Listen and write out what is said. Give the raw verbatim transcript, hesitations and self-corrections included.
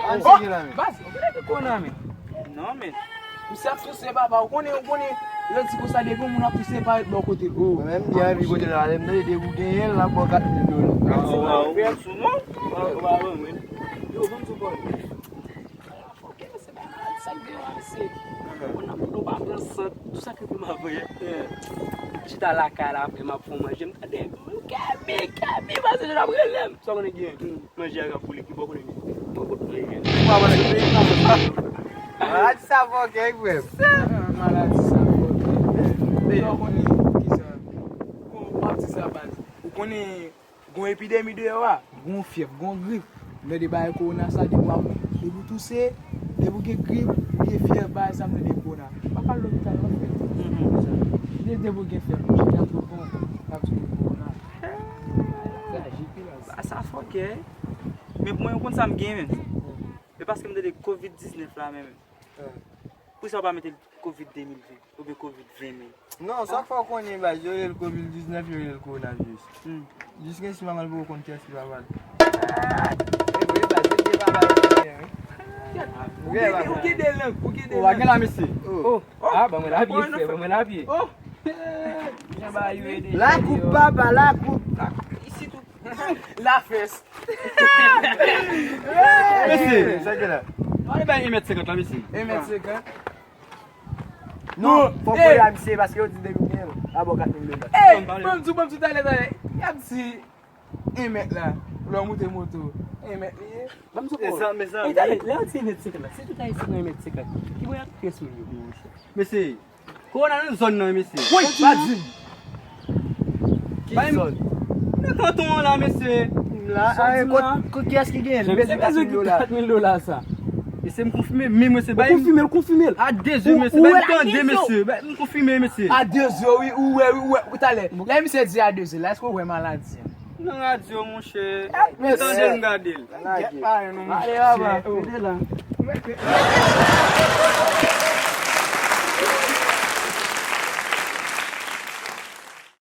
Ann se gen la men. Baz, ou genlè gen kòna men. Non men. Misye ap souse papa, ou konnen, ou konnen, yo di konsa depi yon moun ap souse pa ret bò kote l. Oh. Mwen menm, li anvi kote l ale, m tande depi w genyen l, l ap ba w kat mil dola. Ah, ou pa wè m sou non? Ou pa wè m wi. Yo, ban m sou kò. Ok, men se pa maladi sa k gen la, mesye. Ou konn nan boudou pa pran sant, tout sa k rive m ap voye. Chita lakay la, apre m ap fè manje, m tande, "Kèmi, Kèmi," pase jan ap rele m. Sa w konnen gen? Manje a k ap boule, ki bò konnen gen? Bò kote konnen gen. Ou pa konnen gen peyi sa. Maladi sa fòkè, wi, frè m. Maladi sa fòkè. Sa w konnen kisa? Bon, w ap di sa, baz. Ou konnen gon epidemi deyò a, gon fyèv, gon grip. M tande bagay kowona sa, depi w ap, depi w touse, depi w gen grip, ou gen fyèv, bagay sa, m tande kowona. Pa pral lopital non, frè. Mhm. Depi w gen fyèv, monchè, y ap di w bon, y ap di w kowona. Trajik wi la. Sa fòkè. Men pou mwen, ou konn sa m gen menm? Men paske m tande kovid diznèf la menm. Poukisa w pa mete l kovid de mil ven oubyen kovid ven mil? Non, sa k fè w konnen, baz, yo rele l kovid diznèf, yo rele l kowonaviris. Jis gen si manman l poko konn kiyès ki papa l. E vre, baz, se vye papa l. Ou gen, ou gen de lang, ou gen de lang. Ou pa gen la, mesye. Oh. Ah, ban mwen lapye, frè, ban mwen lapye. Oh. Jan ba yo ede. Lakoup, papa, lakoup. Isit ou. Lafès. Mesye, sa gen la? Pale bay en mèt senkant la, mesye. En mèt senkant. Non, fòk voye a misye, paske yo di depi w gen l, l ap ba w kat mil dola. Ey, ban m di w, ban m di w talè, talè. Y ap di en mèt la, lè w moute moto, en mèt li ye. Ban m di w. Mezanmi, mezanmi. Ey, talè, lè yo di en mèt senkant la, si tout Ayisyen pran en mèt senkant, ki bò y ap pran sou yo? Mesye, kowona nan zòn nan, mesye. Woy, pa di m. Ki zòn? Nan kanton an la, mesye. M la, a, kot, kot, kiyès ki genyen l? M bezwen kat mil dola. Kat mil dola sa. Mesye, m konfime, men mesye, bay m. Konfime l, konfime l. A de zye, mesye, bay m tande, mesye. Bay m konfime, mesye. A de zye, wi, ou wè, wi, ou wè, ou talè. Lè misye di a de zye la, èske ou wè maladi an? Nan radyo, monchè. Mesye. Tande l, m gade l. Lage. Ale, papa, rete la.